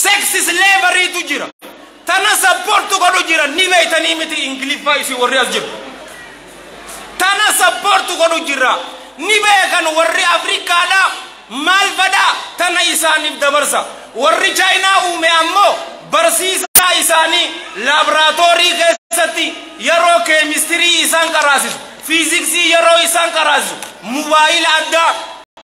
Sex slaverytu jira. Tana support godhu jira. Ni beeytanii miti Ingiliffaa isin warri as jiru. Tana support godhu jira. Ni beekan warri Afrikaadha maal fadhaa tana isaaniif dabarsa. Warri Chaayinaa uume ammoo barsiisaa isaanii laaboraatoorii keessatti yeroo keemistirii isaan qaraasisu, fiiziksii yeroo isaan qaraasisu, mobaayila addaa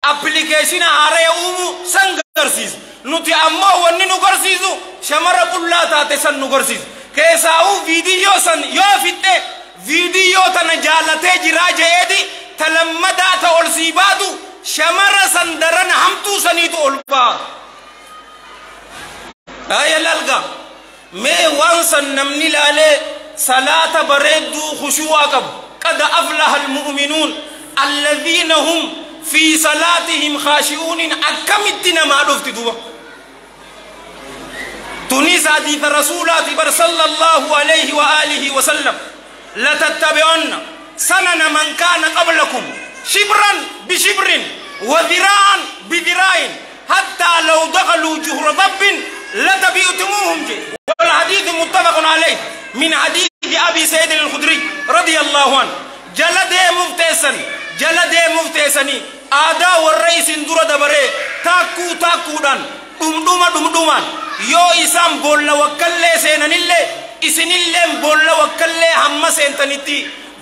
appilikeeshina haaraa uumu san garsiisu. Nuti ammoo wanni nu garsiisu shamara qullaa taate san nu garsiisu. Keessaa'uu viidiyoo san yoo fixxe viidiyoo tana jaalatee jiraa je'eeti talammadaa ta ol sii baatu shamara san daran hamtuu saniitu ol ba'a. Aya lalga mee waan san namni laalee salaata bareedduu khushuu'aa qabu. Qad aflaha almu'minuun alladhiina hum fi salaatihim khaashi'uuniin akkamitti namaa dhufti duuba. Tunis hadiisa rasuulaati bar sallallahu alayhi wa alihi wa sallam. Latattabi'unna sanana man kaana qablakum shibran bishibrin wa dhiraa'an bidhiraa'in hattaa law dakhaluu juhra dabbin latabi'tumuuhum je. Wal hadiithu muttafaqun alayh min hadiithi Abi Sa'iid al-Khudri radiyallahu anhu. Jala deemuuf teessan, jala deemuuf teessanii aadaa warra isin dura dabaree taakkuu taakkuudhaan dhumdhuma dhumdhumaan yoo isaan boolla wakkallee seenanillee isinilleen boolla wakkallee hamma seentanitti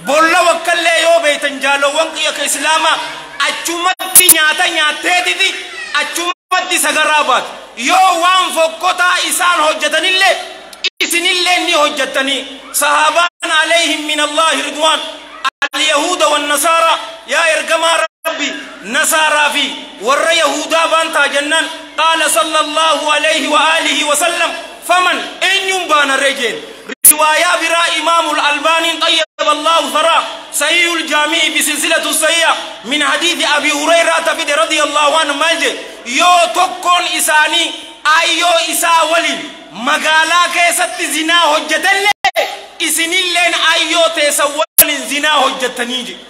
boolla wakkallee yoo beeytan jaalowwan qiyya islaamaa achumatti nyaata nyaatteetiti achumatti sagaraa baatu. Yoo waan fokkotaa isaan hojjetanillee isinillee ni hojjettanii. Sahaabaan alayhim min Allahi ridwaan al-yahuuda wan-nasaara yaa ergamaa rabbi nasaaraa fi warra yahuudaa baantaa jennaan qaala sallallahu alayhi wa alihi wa sallam faman eenyuun baana rejeen. Riwaayaa biraa imaamul albaaniin xayyaba Allahu tharaa sahihul jaami'i bisilsilatu sahiha min hadiisi Abi Hurayraa fide radiyallahu anhu maal jedhe yoo tokkoon isaanii ayyoo isaa waliin magaalaa keessatti zinaa hojjetallee isinilleen ayyoo teessan waliin zinaa hojjettanii jedhe.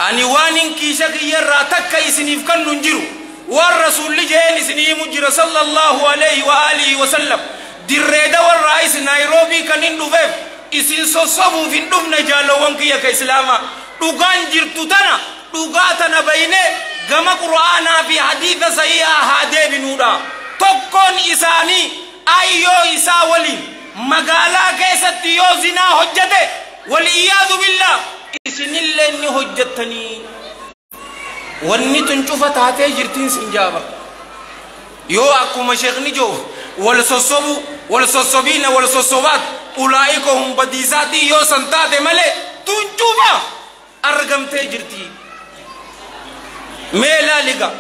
Ani waan hin kiisha kiyyarraa takka isiniif kennu hin jiru. Waan rasuulli jeen isinii himu jira sallallahu alayhi wa alihi wa sallam. Dirreeda warraa isin Naayiroobii kan hin dhufeef isin sossobuuf hin dhufne jaalowwan kiyya ka islaamaa. Dhugaan jirtu tana dhugaa tana baynee gama qura'aanaa fi hadiisa sahihaa haa deebinuudha. Tokkoon isaanii ayyoo isaa waliin magaalaa keessatti yoo zinaa hojjete waliyyaadu billaa isinillee ni hojjettanii. Wanni tun cufa taatee jirtiin sin jaaba. Yoo akkuma sheekni jiru wal sossobu wal sossobiina wal sossobaat ulaa'ika hum badiisaatii yoo san taate malee tun cufa argamtee jirti. Mee laaliga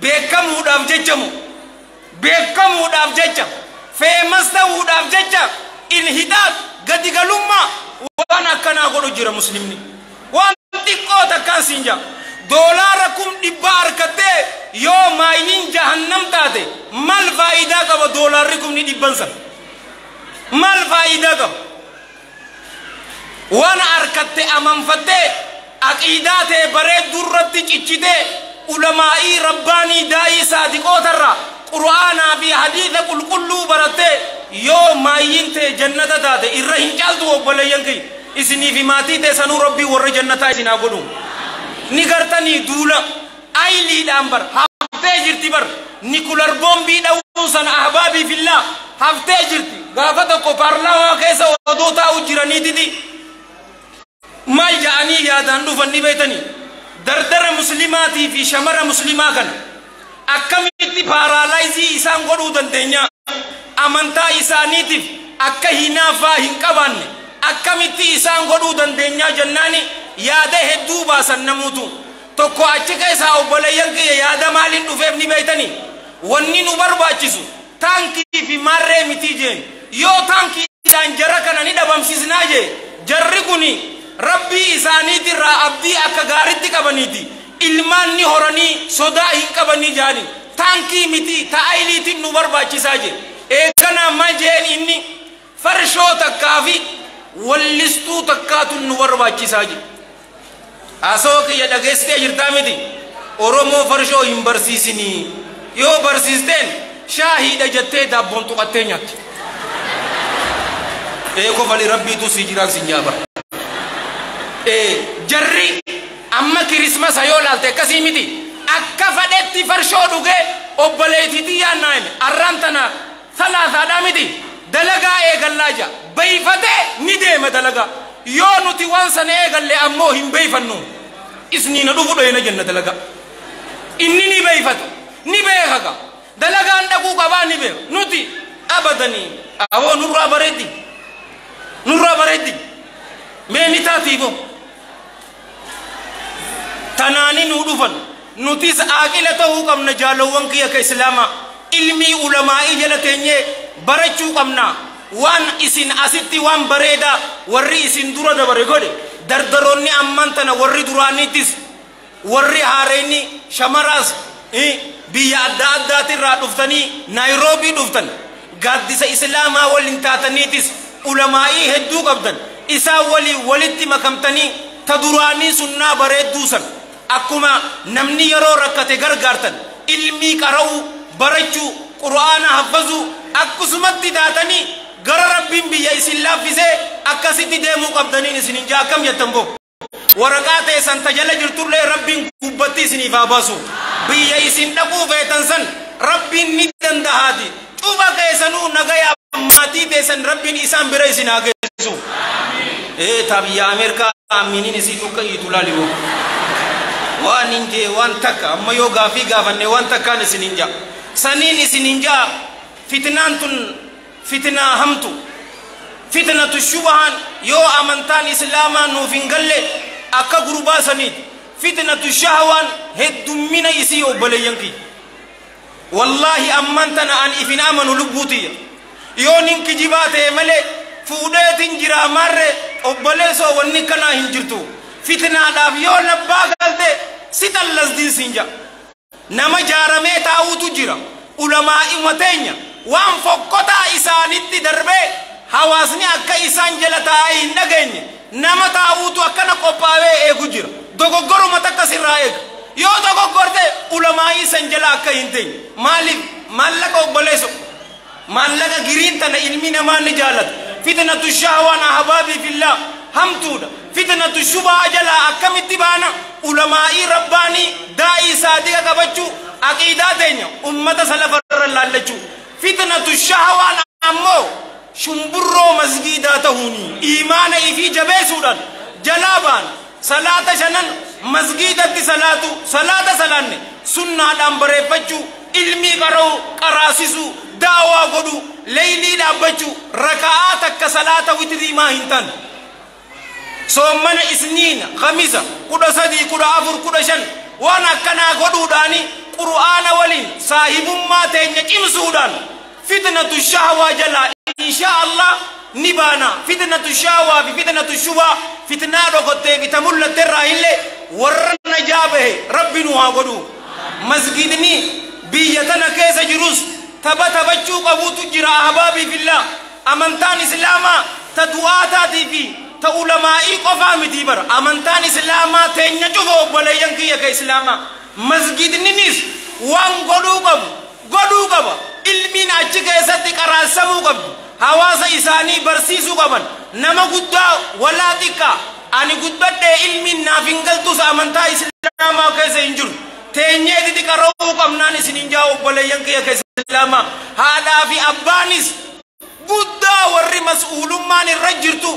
beekamuudhaaf jechamu beekamuudhaaf jecha feemas ta'uudhaaf jecha inhitaat gadi galummaa waan akkanaa godhu jira muslimni. Waan xiqqoo takkaan siin jaa. Doolaara 100,000 harkattee yoo maayiin jahannam taate maal faayidaa qaba doolaarri 100,000 san? Maal faayidaa qaba? Waan harkatte amanfattee aqiidaa ta'e bareedduu irratti cichitee ulamaa'ii rabbaanii daa'ii saadiqootarraa qura'aanaa fi hadiisa qulqulluu barattee yoo maayiin ta'e jannata taate irra hin caaltu obboleeyyan kiyya. Isinii fi maatii teessanuu rabbii warra jannataa isin haa godhu. Ni gartanii duula ayiliidhaan bar haftee jirti bar nikular boombii dha'uun sana ahbaabii fillaa haftee jirti. Gaafa tokko paarlaamaa keessa odoo taa'u jiraniititi maal ja'anii yaadaan dhufan ni beektanii dardara muslimaatii fi shamara muslimaa kana akkamitti paaraalaayizii isaan godhuu dandeenya amantaa isaaniitiif akka hinaafaa hin qabaanne akkamitti isaan godhuu dandeenyaa jennaani yaada hedduu baasan namuutu. Tokko achi keessaa obboleeyyan kiyya yaada maaliin dhufeef ni beektanii wanni nu barbaachisu taankii fi maarree miti jeen yoo taankiidhaan jara kana ni dhabamsiisnaa jee jarri kuni rabbii isaaniitirraa abdii akka gaaritti qabaniiti ilmaan ni horanii sodaa hin qabanii jaani taankii miti ta'ayiliitiin nu barbaachisaa jee. Eeganaa maal jeen inni farshoo takkaa fi wallistuu takkaatu nu barbaachisaa jee. Asoo kiyya dhageessitee jirtaa miti Oromoo farshoo hin barsiisinii yoo barsiisteen Shaahiidha jettee daabboon tuqattee nyaatti. Kofali rabbiitu si jiraan si nyaaba. Jarri amma kirismasa yoo laalte akkasii miti. Akka fadhetti farshoo dhugee obboleettiitii yaannaa hime. Arraan tana salaasaadhaa miti. Dalagaa eegallaa jira. Beeyfatee ni deema dalagaa. Yoo nuti waan sana eegalle ammoo hin beeyfannu. Isniina dhufu dhoyina jenna dalagaa. Inni ni beeyfata. Ni beeka. Dalagaan dhaquu qabaa ni beeka. Nuti abadanii awoo nurraa bareeddi. Nurraa bareeddi. Mee ni taatiifoo. Tanaani nuu dhufan. Nutis aaqila ta'uu qabna jaalowwan kiyya ka islaamaa. Ilmii ulamaa'ii jala teenyee barachuu qabna. Waan isin asitti waan bareedaa warri isin dura dabare godhe dardaroonni ammaan tana warri duraaniittis warri haareenni shamaraas biyya adda addaatirraa dhuftanii Naayiroobii dhuftan gaaddisa islaamaa waliin taataniitis ulamaa'ii hedduu qabdan isaan waliin walitti makamtanii ta duraanii sunnaa bareedduu san akkuma namni yeroo rakkate gargaartan ilmii qara'uu barachuu qur'aana haffazuu akkasumatti taatanii gara rabbiin biyya isin laaffisee akkasitti deemuu qabdaniin isin hin jaa akkam jettan boo waraqaa teessan tajala jirtullee rabbiin gubbatti isiniif haa baasu biyya isin dhaquu feetan san rabbiin ni dandahaati cufa keessanuu nagaya maatii teessan rabbiin isaan bira isin haa geessu. Ta biyya Ameerikaa aminiin isii tukka iitu laalimoo waan hin jee waan takka amma yoo gaafii gaafanne waan takkaan isin hin jaa saniin isin hin jaa fitnaan tun fitnaa hamtu fitnatu shubahan yoo amantaan islaamaa nuuf hin galle akka gurbaa saniiti fitnatu shahawaan heddummina isii obboleeyyan kiyya wallaahi ammaan tana an ifin amanu lubbuutiyya yoo nin kijibaa ta'e malee fuudheetin jiraa maarre obboleessoo wanni kanaa hin jirtu fitnaadhaaf yoo labbaa galte si xallasdiin siin ja'a nama jaaramee taa'uutu jira ulamaa'ima teenya waan fokkotaa isaanitti darbee hawaasni akka isaan jala taa'ee hin dhageenye nama taa'uutu akkana qophaa'ee eegu jira dogoggoruma takka sirraa eega yoo dogoggorte ulamaa'ii san jala akka hin teenye maaliif maallaqa obboleesso maallaqa giriin tana ilmi namaa ni jaalata fitnatu shahwaan ahbaabii fillah hamtuudha fitnatu shubaa jalaa akkamitti baana ulamaa'ii rabbaanii daa'ii saadiqa qabachuu aqiidaa teenya ummata salafarra laallachuu fitnatu shahwaan ammoo shumburroo masgiidaa ta'uuni iimaana ifii jabeessuudhaan jalaa baana salaata shanan masgiidatti salaatu salaata salaanne sunnaadhaan bareeffachuu ilmii qara'u qaraasisuu daawaa godhuu leeylii dhaabbachuu raka'aa takka salaata witirii maa hin taane soommana isniina khamisa 13 14 15 waan akkanaa godhuudhaani qur'aana waliin saahibummaa teenya cimsuudhaan fitnatu shahwaa jalaa insha Allah ni baana fitnatu shahwaa fi fitnatu shubaa fitnaa dhokottee fi ta mul'atterraa illee warra najaa bahe rabbi nu haa godhu masgidni biyya tana keessa jirus tapha taphachuu qabuutu jira ahbaabii fillah amantaan islaamaa ta du'aataatii fi ta ulamaa'ii qofaa miti bara amantaan islaamaa teenya cufa obboleeyyan kiyya ka islaamaa masgidninis waan godhuu qabu godhuu qaba ilmiin achi keessatti qaraassamuu qabdu hawaasa isaanii barsiisuu qaban nama guddaa walaa xiqqaa ani guddadhee ilmiin naaf hin galtus amantaa islaamaa keessa hin jiru teenyee xixiqqaroo qabnaan isin hin jaa obboleeyyan kiyya ka islaamaa haadhaa fi abbaanis guddaa warri mas'uulummaan irra jirtu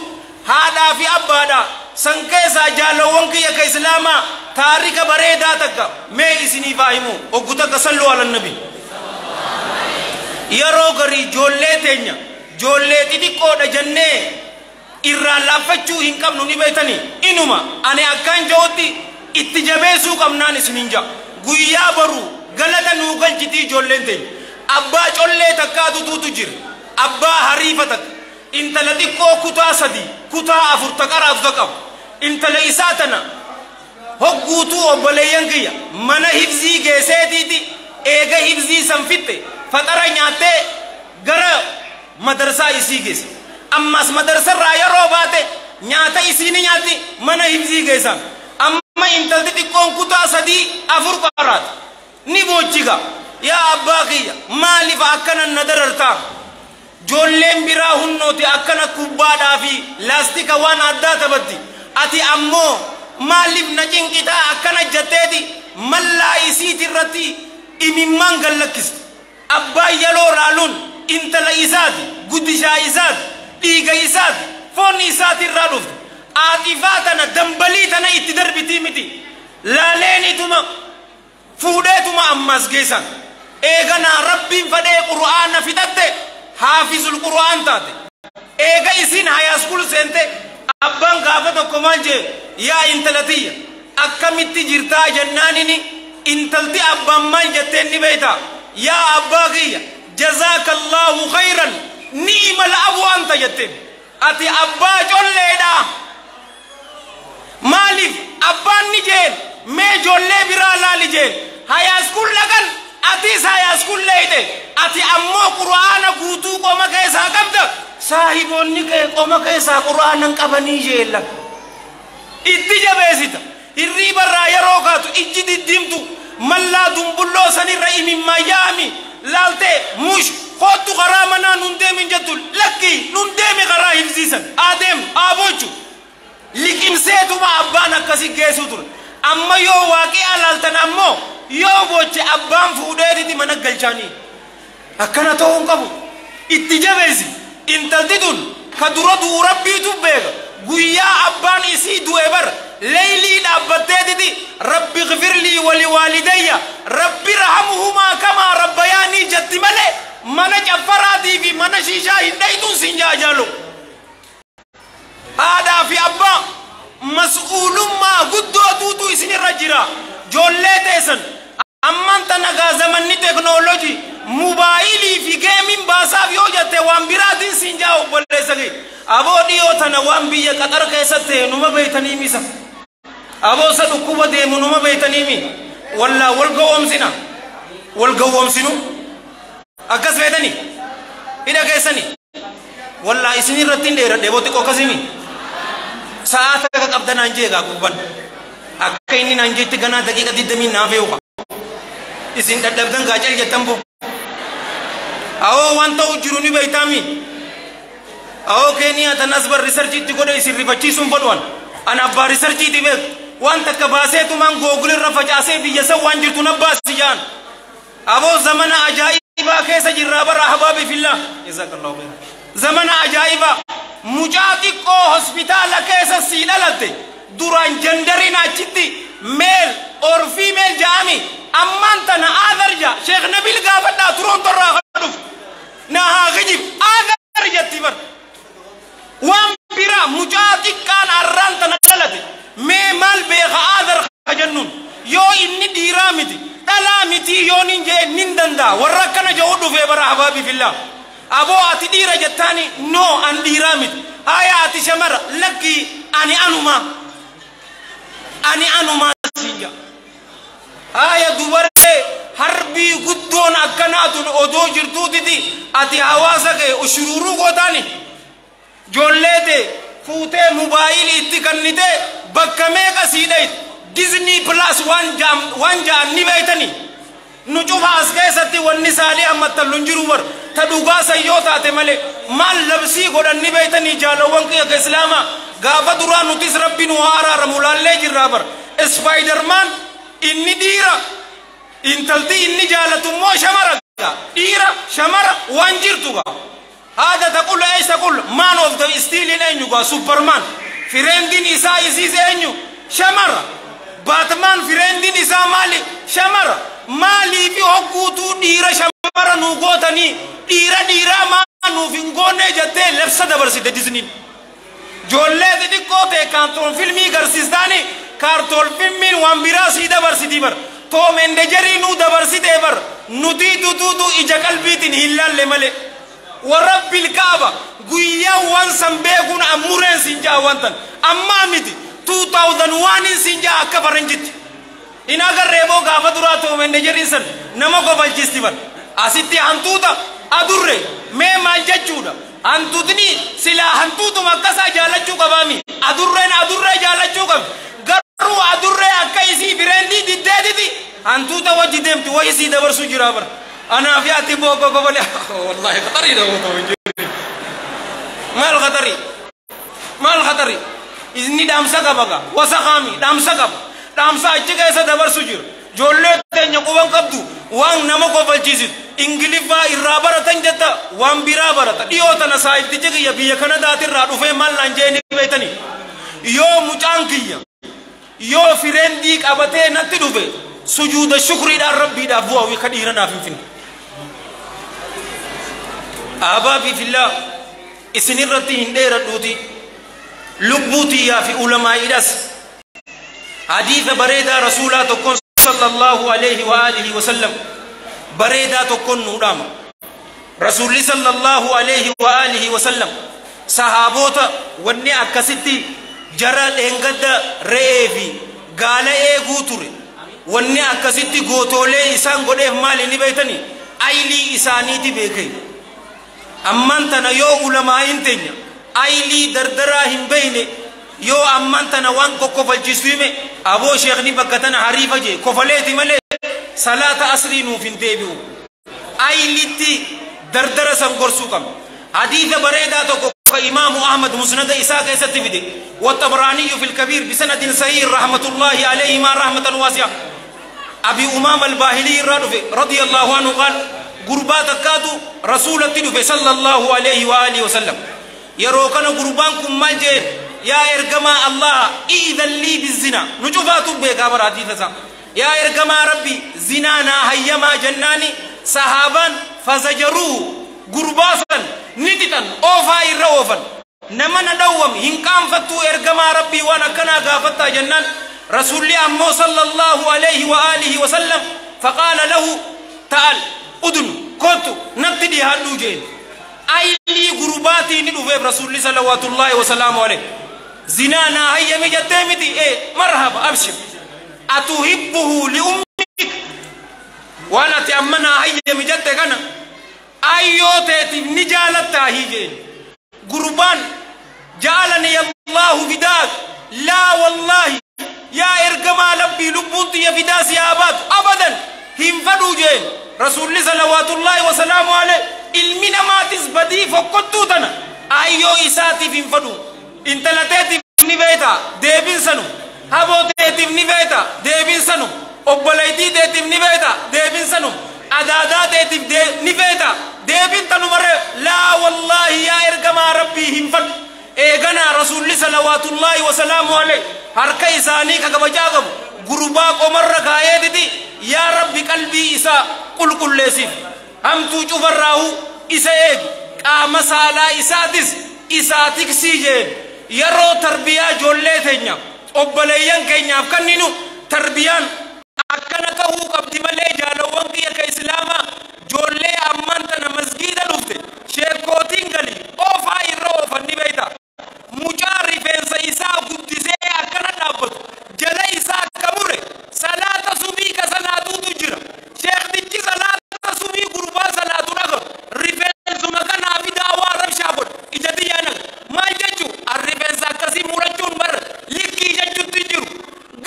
haadhaa fi abbaadha san keessaa jaalowwan kiyya ka islaamaa taarika bareedaa takka mee isiniif haa himu oggu takka salluu ala nabi yeroo garii ijoollee teenya ijoollee xixiqqoodha jennee irraa laaffachuu hin qabnu ni beektanii inuma ani akkaan ja'utti itti jabeessuu qabnaan isin hin ja'a guyyaa baru galata nuu galchitii ijoolleen teenya abbaa collee takkaatu tuutu jira abbaa hariifa takka intala xiqqoo kutaa 3 kutaa 4 taqaraatu taqabu intala isaa tana hogguutuu obboleeyyan kiyya mana hibzii geesseetiiti eega hibzii san fitte faxara nyaattee gara madarsaa isii geesse ammas madarsarraa yeroo baate nyaata isii ni nyaatti mana hibzii geessan amma intalti xiqqoon kutaa 3 4 qaraati ni boochiga yaa abbaa kiyya maaliif akkana na darartaa? Joolleen biraa hunnooti akkana kubbaadhaa fi laastika waan addaa taphatti. Ati ammoo maaliif na cinqitaa akkana jetteeti mallaa isiiti irratti imimmaan gallakkiste. Abbaan yaloo raaluun intala isaati, guddishaa isaati, dhiiga isaati, foon isaati irraa dhufte. Aaxifaa tana dambalii tana itti darbitii miti. Laaleenituma fuudheetuma ammas geessan. Eeganaa Rabbiin fadhee Qur'aana fixatte haafizul Qur'aan taate. Eega isin hayaaskuul seente abbaan gaafa tokko maal jee, yaa intala tiyya akkamitti jirtaa jennaanini intalti abbaan maal jetteen ni beeyta? Yaa abbaa kiyya, jazaakallahu khayran, ni'mal abu anta jetteen. Ati abbaa colleedha. Maaliif abbaan ni jeen, mee ijoollee biraa laali jeen, hayaaskuul dhaqan, atis hayaaskuul leeyte, ati ammoo Qur'aana guutuu qoma keessaa qabda, saahiboonni kee qoma keessaa Qur'aanan qabanii jeella. Itti jabeessita. Hirriibarraa yeroo kaatu ijji diddiimtu mallaa dumbulloo sanirra imimmaan yaa'ami laaltee, mush koottu karaa manaa nun deemin jettu, lakkii nun deemi karaa hifsiisan adeemu aabochu liqimseetuma abbaan akkasii geessuu ture. Amma yoo waaqii alaaltan ammoo yoo boche abbaan fuudheetiti mana galchaanii akkana ta'uu hin qabu. Itti jabeessi. Intalti tun ka dura du'u Rabbiitu beeka. Guyyaa abbaan isii du'e bar leeylii dhaabbatteetiti rabbi gfirlii wali waalidayya rabbi rahamuhumaa kamaa rabbayaanii jetti malee mana caffaraatii fi mana shiishaa hin dhaytuun sin jaajalu. Haadhaa fi abbaa mas'uulummaa guddoo tuutu isinirra jira. Joollee teessan ammaan tana gaa zamanni teknoolojii mubaayilii fi geemiin baasaaf yoo jette waan biraatiin siin jaa obboleessa kee. Aboo dhiyoo tana waan biyya Qaxar keessatti ta'e numa beeytanii misa. Aboo isa dhukkuba deemu numa beeytanii mi. Wallaa wal gowwoomsina. Wal gowwoomsinu. Akkas beetanii. Hidha keessanii. Wallaa isin irratti hin dheeradhe boo xiqqoo akkasimi. Sa'aa takka qabda naan jee gaa gurban. Akka inni naan jeetti ganaa daqiiqa 20 naaf eeguqa. Isin dadhabdan gaa cal jettan boo. Awoo waan ta'u jiru ni beeytaami. Awoo Keeniyaa tanas bar riisarchiitti godhe isin rifachiisuun fedhuwan. Ana abbaa riisarchiiti beeku. Waan takka baaseetumaan Google irra facaasee biyya san waan jirtu na baasi jaan. Aboo zamana ajaa'ibaa keessa jirraa bara ahbaabi fillah. Jazakallahu khairan. Zamana ajaa'ibaa mucaa xiqqoo hospitaala keessa sii dhalatte duraan genderiin achitti male or female ja'ami, ammaan tana other ja. Sheekh Nabil gaafadhaa, Torontorraa kan dhufu. Na haa kijib, other jetti bar. Waan biraa mucaa xiqqaan arraan tana dhalate mee maal beeka other ka jennuun? Yoo inni dhiiraa miti dhalaa miti yoo nin jee nin danda'a. Warra akkana jedhu dhufee bara ahbaabi fillah. Aboo ati dhiira jettaani, no an dhiiraa miti. Haya ati shamara, lakkii ani anuma, ani anumaa siin jedha. Haya dubaree harbii guddoon akkanaatun odoo jirtuutiti ati hawaasa kee ushururuu gootaani. Joollee tee fuutee mubaayilii itti kennitee bakka meeqa sii dhayit. Disney Plus waan ja'an ni beeytanii. Nu cufa as keessatti wanni saalii ammattallu hin jiru bar ta dhugaa san yoo taate malee maal labsii godhan ni beeytanii jaalawwan kiyya ka islaamaa? Gaafa duraa nutis Rabbi nu haa araaramu laallee jirraa bar. Spiderman inni dhiira, intalti inni jaalatu immoo shamara. Dhiira shamara waan jirtu gaa. Haada taqul eessa taqul man of the steel eenyu gaa? Superman friendiin isaa isiis eenyu? Shamara. Batman friendiin isaa maali? Shamara. Maaliifi hogguutuu dhiira shamara nuu gootanii, dhiira dhiiraa maa nuuf hin goone jettee labsa dabarsite Disneyn. Joollee xixiqqoo ta'e cartoon filmii garsiistaani, cartoon filmiin waan biraa sii dabarsitii bar. Tom and Jerry nuu dabarsitee bar, nutii tutuutu ija qalbiitiin hin laalle malee. Warabbil kaaba guyyaa waan san beekuun ammureen siin jaa wantan ammaa miti, 2001 siin jaa akka faranjitti. In agarree boo gaafa duraa Tom and Jerry san nama kofalchiisti bar. Asitti hantuuta adurre mee maal jechuudha? Hantuutni silaa hantuutuma akkasaa jaalachuu qabaami. Adurreen adurree jaalachuu qabdi. Garuu adurree akka isii friendii diddeetiti hantuuta wajji deemti wayi sii dabarsuu jira bara. Anaa fi ati booko kofale wallahi khatarii dha maal khatarii maal khatarii inni dhaamsa qaba gaa wasaqaami dhaamsa qaba dhaamsa achi keessa dabarsu jira ijoollee teenya quban qabdu waan nama kofalchiisitu ingiliffaa irraa baratan jetta waan biraa barata dhiyoo tana saayibtichi kiyya biyya Kanadaatirraa dhufee maal naan jeeni beeytanii yoo mucaan kiyya yoo firendii qabatee natti dhufe sujuuda shukriidhaan rabbiidhaaf bu'aa ka dhiira naaf hin finne. Abaabii fillaa isinirratti hin dheeradhuuti lubbuu tiyyaa fi ulamaa'iidhas hadiisa bareedaa rasuulaa tokkoon sallallahu alayhi wa alihi wa sallam bareedaa tokkoon nuu dhaama. Rasuulli sallallahu alayhi wa alihi wa sallam sahaaboota wanni akkasitti jara dheengadda re'ee fi gaala eeguu ture wanni akkasitti gootoolee isaan godheef maali ni beeytanii aylii isaaniiti beekee ammaan tana yoo ulamaa'iin teenya aylii dardaraa hin beeyne yoo ammaan tana waan kokkofalchiisu hime aboo sheekni bakka tana hariifa jee kofaleeti malee salaata asrii nuuf hin deebi'u aylitti dardara san gorsuu qabna hadiisa bareedaa tokko إمام أحمد مسند إساق يستفيد والطبراني في الكبير بسند صحيح رحمة الله عليهما رحمة واسعة أبي أمام الباهلي رضي الله عنه قال قربات كادو رسول التدفي صلى الله عليه وآله وسلم يروكنا قربانكم مالجين يا إرقما الله إذن لي بالزنا نجفاتو بكابر حديثة يا إرقما ربي زنانا هيما جناني صحابا فزجروه قرباسا نتتن أوفا إروفا نمنا دوم هنكام فتو إرقما ربي وانا كنا غافتا جنان رسول الله صلى الله عليه وآله وسلم فقال له تعال أدن كنت نبتدي هالوجين أيلي غرباتي ندوفي رسول الله صلوات الله وسلامه عليه زنانا هيا مجتمتي إيه مرحبا أبشر أتحبه لأمك وانا تأمنا هيا مجتك أنا أيوتي نجالتا هيجين غربان جعلني الله فداك لا والله يا إرقما لبي لبوتي فداس يا أبات أبدا هم فدوجين رسول الله صلوات الله وسلامه عليه ilmi namaatis badii fokkottuu tana ayyoo isaatiif hin fadhu intala teetiif ni beeta deebiin sanu haboo teetiif ni beeta deebiin sanu obboleettii teetiif ni beeta deebiin sanu adaadaa teetiif ni beeta deebiin tanu maree laa wallaahi yaa ergamaa rabbii hin fadhu eeganaa rasuulli salawaatullaahi wasalaamu alayhi harka isaanii ka kabajaa qabu gurbaa qomarra kaayeetiti yaa rabbi qalbii isaa qulqulleessiif hamtuu cufarraahu isa eegi qaama saalaa isaatis isaa tiksii jeen yeroo tarbiyaa ijoollee teenya obboleeyyan keenyaaf kenninu tarbiyaan akkana ta'uu qabdi malee jaalawwan kiyya ka islaamaa ijoollee ammaan tana masgiida dhufte sheekootiin gali oofaa irra oofan ni beeyta mucaa rifeensa isaa guddisee akkana dhaabbatu jala isaa akka mure salaata subii ka salaatuutu jira sheektichi salaata subii gurbaa salaatu dhagaru rifeensuma kanaa fi daawaa rabshaa godhu ija xiyyaa naga maal jechuu rifeensa akkasii murachuun bara likkii jechuutti jiru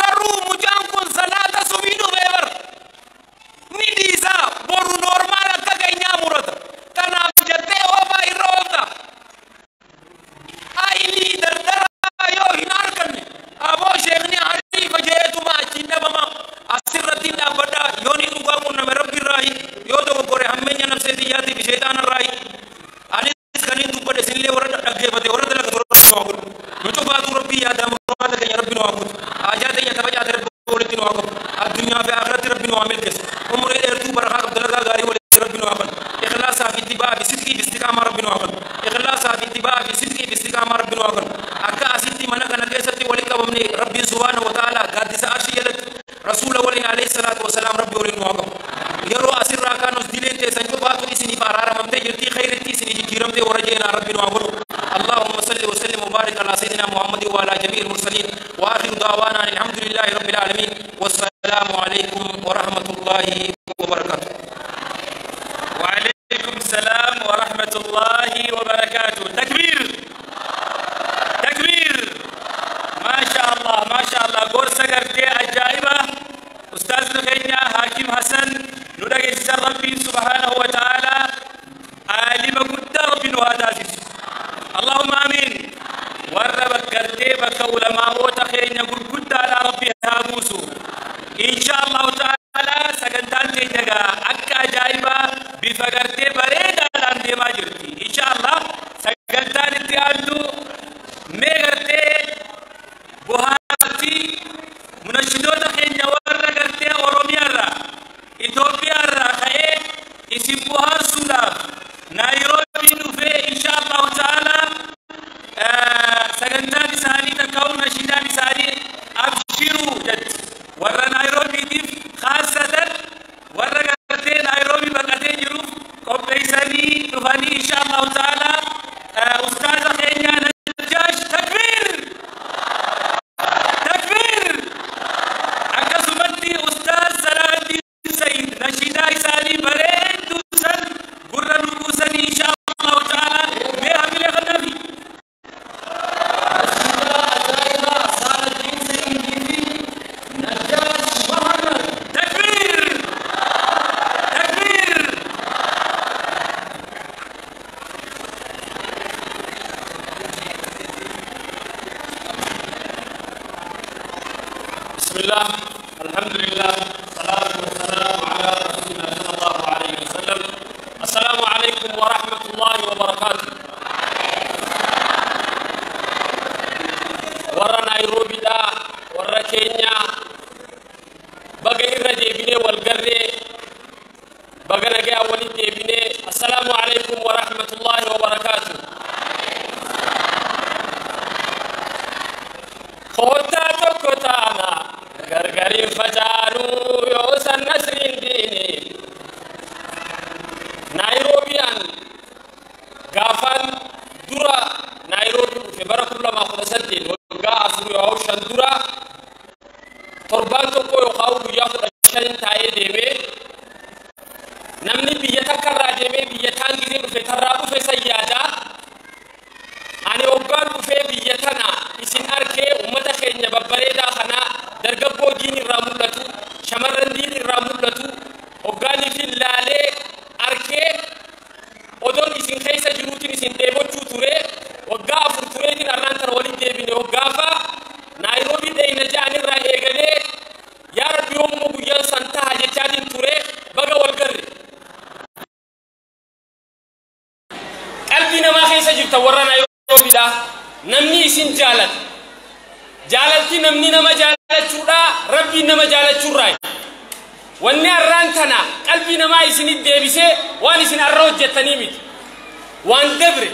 garuu mucaan kun salaata nu haa taasisu. Allahumma amiin. Warra bakkartee bakka ulamaa'oota keenya gurguddaadha Rabbi haa buusu. Insha Allahu ta'ala sagantaan teenya gaa akka ajaa'ibaa bifa gartee bareedaadhaan deemaa jirti. Insha Allah sagantaan itti aantu mee gartee bohaartii munashidoota keenya warra gartee Oromiyaarraa Itoophiyaarraa ka'ee isin bohaarsuudhaaf Naayiroobii dhufee insha Allahu ta'ala sagantaan isaanii takkaa'u nashiidaan isaanii abshiruu jetti. Warra Naayiroobiitiif khaasatan warra gartee Naayiroobii baqatee jiruuf qopheessanii dhufanii insha Allahu ta'ala ustaaza keenya Najjaash takbiir! Takbiir! Akkasumatti ustaaz Salahuddin Said nashiidaa isaanii bareedduu san gurra nu buusanii insha Allahu ta'ala mee hamilee kanaafi. Takbiir! Takbiir! بسم الله، الحمد لله، الصلاة والسلام على رسول الله صلى الله عليه وسلم. السلام عليكم ورحمة الله وبركاته. ورا نيروبي دا، ورا كينيا، بقى إرى ديبني والقري، بقى نجا ولد ديبني. السلام عليكم ورحمة الله وبركاته. خوتا تكتانا غرغرين فجانو يوسن نسرين ديني نيروبيان غافان درا نيروبي في برا كل ما خلصتين وغا أفرو يوشن درا تربان تكو يخاو ياخد عشان تاي ديمي نمني بيتكرر ديمي بيتان غير في ترابو في سيادة ani hoggaan dhufee biyya tana isin arkee ummata keenya babbareedaa kana dargaggoo diin irraa mul'atu shamarran diin irraa mul'atu hoggaanii fi laalee arkee odoon isin keessa jiruutiin isin dheebochuu ture waggaa 4 tureetiin arraan tana walitti deebine hoggaafa Naayiroobii dheeyna ja'an irraa eegalee yaa Rabbi yoomuma guyyaan san taha jechaatiin ture baga wal garre. Qalbii namaa keessa jirta warra Naayiroobiidha. Namni isin jaalata. Jaalalti namni nama jaalachuudha, Rabbiin nama jaalachuurraa. Wanni arraan tana qalbii namaa isinit deebisee waan isin arra hojjettanii miti. Waan dabre